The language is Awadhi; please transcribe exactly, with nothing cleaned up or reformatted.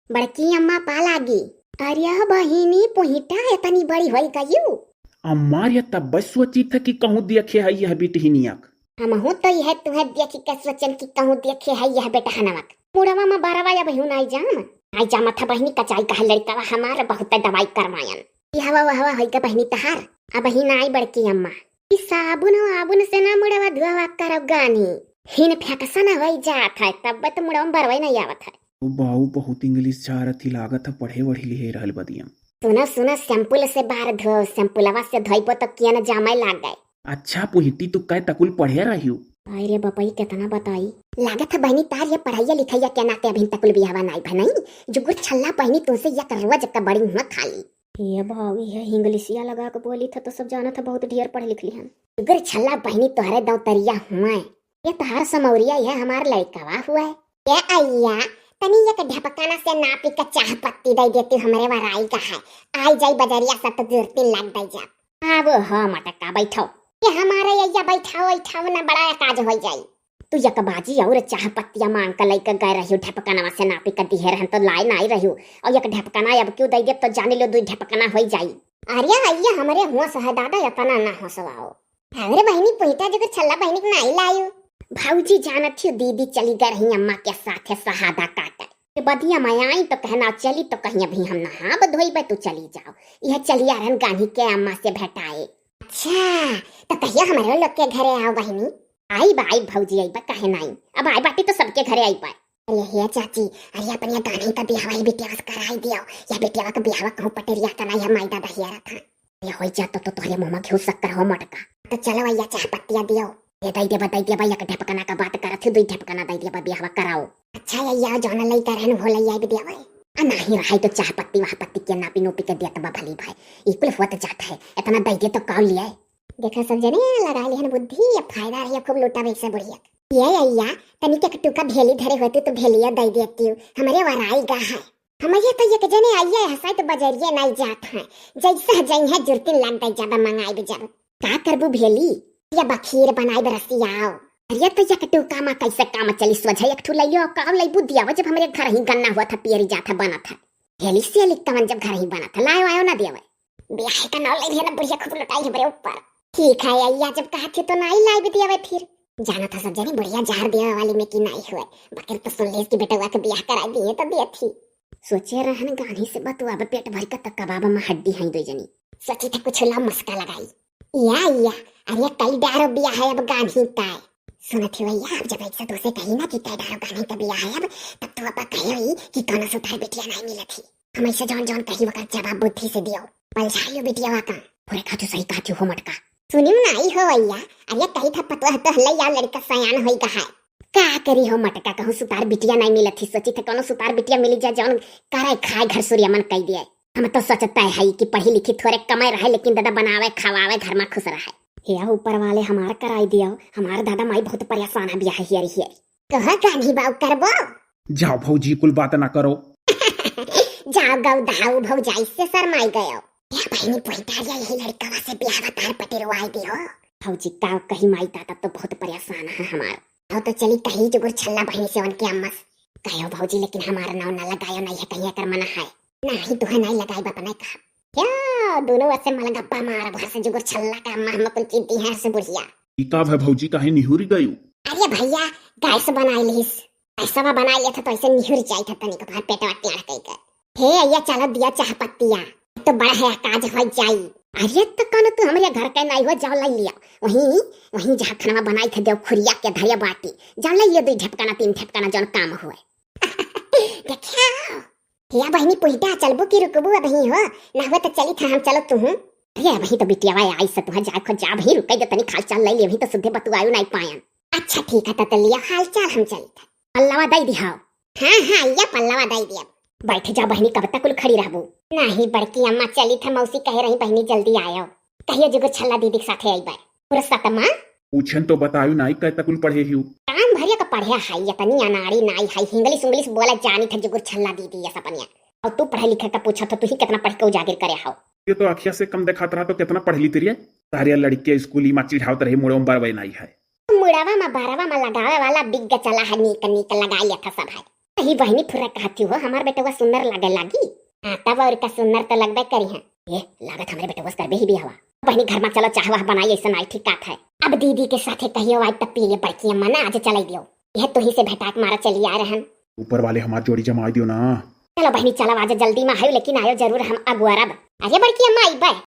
बड़की अम्मा पा लागी। अरे बहिनी पुहिटा, एतनी बड़ी होई गयू। अम्मा, ये तब सोची था कि कहूँ देखे है यह बिटहिनिया क। हमहू तो यह तुहे देखी के सोचन कि कहूँ देखे है यह बेटहनवा क। मुड़वा मा बरवा या बहिन आई जाम। आई जाम था बहिनी, कचाई कहा लड़कवा हमार बहुत दवाई करवायन। यहवा वहवा होई का बहिनी तहार। अब बहिन आई बड़की अम्मा। ई साबुन वाबुन से ना मुड़वा धुआवा करब गानी। हिन फेकसन होई जात है, तब तो मुड़वा मा बरवा नहीं आवत है। ओ बाऊ, बहुत इंग्लिश झारत ही, लागत है पढ़े वढ़ी लिहे रहल बदिया। सुनो, सुनो, सैंपल से बार धो, सैंपलवा से धोइबो तो किया न जामे लाग गए। अच्छा पुहिटी, तू कै तकुल पढ़े रहियो? अरे बपई, केतना बताई। लागत है बहिनी तार ये पढ़ाइया लिखाइया के नाते अभिन तकुल बियाहवा नाई भनई। जुगुर छल्ला बहिनी तुमसे एक रोज का बड़ी हुआ खाली। ये भाभी है इंग्लिशिया लगा के बोली था तो सब जानत है बहुत ढेर पढ़ लिख ली हन। जुगुर छल्ला बहिनी तोहरे दौतरिया हुआ। ये तहार समौरिया है हमार लड़कवा हुआ। ए अइया, तनी एक ढेपकाना से नापी का चाह पत्ती दे देती, हमरे वराई का है। आई जाई बजरिया से तो जुरती लग दे जा। आबो हो मटका, बैठो। ये हमारे अइया बैठाओ, बैठाओ ना, बड़ा काज होई जाई। तू एक बाजी और चाह पत्तिया मांग के लेके गए रहियो, ढेपकनवा से नापी के दिहे रहन तो लाए नाई रहियो, और एक ढेपकना अब क्यों दे देब तो जानी लो दुई ढेपकना होई जाई। अरे अइया, हमरे होश है दादा, इतना ना होसवाओ। अरे बहिनी, पुहिटा जो छल्ला बहिनी के नाई लायो। भौजी जानत हियो, दीदी चली गए रही अम्मा के साथे शहादा काटे। ये बदिया मैं आई तो कहना चली तो कहीं अभी हम नहाब धोइबे, तू चली जाओ। यह चलिया रहन गान्ही के अम्मा से भेटाए। अच्छा, तो कहियो हमरे लोग के घरे आओ बहिनी। आई बा, आई भौजी, आई बा, काहे नाई? अब आई बाटी तो सबके घरे आई बा। अरे हे चाची, अरे अपने गान्ही का बियाहवा ही बिटियावा से कराई दियो। या बिटियावा का बियाहवा कहूँ पटेरिया का ना, या माई दादा हिया रहा था। ये होई जात तो तोहरे मुँह में घिउ शक्कर हो मटका। तो चलो अइया चाह पत्तिया दियो। ये दई देबा, दई देबा, एक ढेपकना का बात करत हूँ, दुई ढेपकना दई देबा, बियाहवा कराओ। अच्छा अइया, जौन लइका रहन हो लइया बिटियावा। आ नाही रहाई तो चाह पत्ती वाह पत्ती के नापी नोपी के देत बा भली भाई। ई कुल होत जात है, इतना दई दे तो काउ लिए। देखा सब जने लगा लिहन बुद्धि, अब फायदा रही खूब लूटा वैसे बुढ़िया। ये अइया, तनी के टूका भेली धरे होती तो भेलिया दई देती, हमरे वराई गा है। हमरे तो एक जने अइया है, शायद बजरिया नाई जात है, जैसे जई है जुरतिन लग दई जब मंगाई जब। का करबू भेली? या बखीर बनाई रसियाओ। अरे तो एक टूका मा कैसे काम चली, सोझा एक ठू लइयो, का लइबू दियावा जब हमरे घर ही गन्ना हुआ था, पियरी जात है, बनत है। भेली से लिख तवन जब घर ही बनत है, लायो आयो ना दियावे। बियाह का नाव ले ना बुढ़िया खूब लुटाई हमरे ऊपर। ठीक है अइया, जब कहा थी तो नाई लाई भी दियावे फिर। जाना था सब जने बुढ़िया जहर देवे वाली में की नाई हुए, बकर तो सुन लेस कि बेटवा के बियाह करा दिए तो दिए थी। सोचे रहन गान्ही से बतुआब पेट भर के त कबाब में हड्डी हई दो जनी। सोची थे कुछ ला मस्का लगाई। या या, अरे कई डारो बियाह है अब गान्ही का है। सुनत ही भैया, अब जब ऐसे तुझसे कही ना कि कई डारो गान्ही का बियाह है अब, तब तू अब कहे हुई कि कौनो सुतार बिटिया नहीं मिलत ही। हम ऐसे जौन जौन कही वकर जवाब बुद्धि से दियो। पलझाइयो बिटिया का। थोरे खाचू सही खाचू हो मटका। सुनियो ना आई हो भैया, अरे कही था पतोह तो लई आओ लड़का सयान होई गा है। का करी हो मटका, कहूँ सुतार बिटिया नहीं मिलत ही, सोची थे कौनो सुतार बिटिया मिली जा जौन करे खाए घर सूर्य मन कई दिए। हम तो सोचता है कि पढ़ी लिखी थोरे कमाए रहे लेकिन दादा बनावे खवावे घर में खुश रहे। हे ऊपर वाले हमार कराई दियो, हमार दादा माई बहुत परेशान है बियाह हियर हियर। कहा गान्ही बाऊ करबो? जाओ भौजी कुल बात ना करो। जाओ गौ धाऊ भौजाई से शर्माई गयो। या बहिनी पोइटारिया यही लड़कवा से बियाह तार पटेरवाई दियो। भौजी का कही माई दादा तो बहुत परेशान है हमार। आओ तो चली कही जुगुर छल्ला बहिनी से उनके अम्मा से। कहो भौजी लेकिन हमार नाव ना लगायो नहीं है कहीं एकर मना है। नाही तुहे नाही लगाई बा अपने कहा। क्या दोनों वैसे मलगप्पा मार भर से जुगुर छल्ला का अम्मा हम कुल चीज दी है से बुढ़िया। ई का भे भौजी काहे निहुरी गयू? अरे भैया गैस बनाई लीस। ऐसा बनाई लेता तो ऐसे निहुर जाई था तनिक बाहर पेटवा टेढ़ कई के। हे अइया चलो दिया चाह पत्तिया। तो बड़ा है काज हो जाई। अरे तो कौन तू हमरे घर के नहीं हो जाओ लाई लिया। वहीं वहीं जहाँ खाना बनाई थे देव खुरिया के धरिया बाटी। जाओ लाई लिया दो ढेपकाना तीन ढेपकाना जौन काम हुए। देखिया। हिया बहिनी पुहिटा चलबू की रुकबू अबही हो, ना हुआ तो चली था हम चलो तुहूँ। अरे अबही तो बिटियावा आई से तुहा जाए खो जा अबही रुकई दे तनी खाल चाल लई ले अबही तो सुद्धे बतुआयु नाई पायन। अच्छा ठीक है तो लिया हाल चाल हम चली था। पल्लवा दई दिहाओ। हाँ हाँ या पल्लवा दई दिया। बैठ जा बहिनी कब तक कुल खड़ी रहबू। नहीं बड़की अम्मा चली था मौसी कहे रही बहिनी जल्दी आयो। कहियो जुगुर छल्ला दीदी के साथे आई बाय। फुर्सत माँ। पूछन तो बतायु नाई कै तकुल पढ़े हिउ। कान भरिया का पढ़े हाई, इतनी अनाड़ी नाई हाई, हिंगलिश उंगलिश बोला जानी था जुगुर छल्ला दीदी ये सपनिया। और तू पढ़े लिखे का पूछा था, तू ही कितना पढ़ के उजागर करे हाउ। ये तो अखिया से कम देखात रहा तो कितना पढ़ ली तेरे। तारे लड़के स्कूली मा चिढ़ावत रहे मुड़ो में बरवे नाई है। मुड़वा मा बरवा मा लगावे वाला बिग चला है, नीक नीक लगाई था सब है। सही बहिनी फुर्रा कहती हो, हमार बेटवा सुंदर लागे लागी। हाँ, तब और का सुंदर तो लगबे करी है। ये लागत हमरे बेटवा से करबे ही बियाहवा। बहिनी घर मा चलो, चाह वाह बनाई, ऐसा नाई ठीक कात है। अब दीदी के साथे कहियो आई तब पी ले बड़की अम्मा ना, आज चलाई दियो। यह तुही से भेटाक मारा चली आ रहन। ऊपर वाले हमार जोड़ी जमाई दियो ना। चलो बहिनी चलो, आज जल्दी मा आयो लेकिन आयो जरूर हम अगुअरब। अरे बड़की अम्मा आई बे।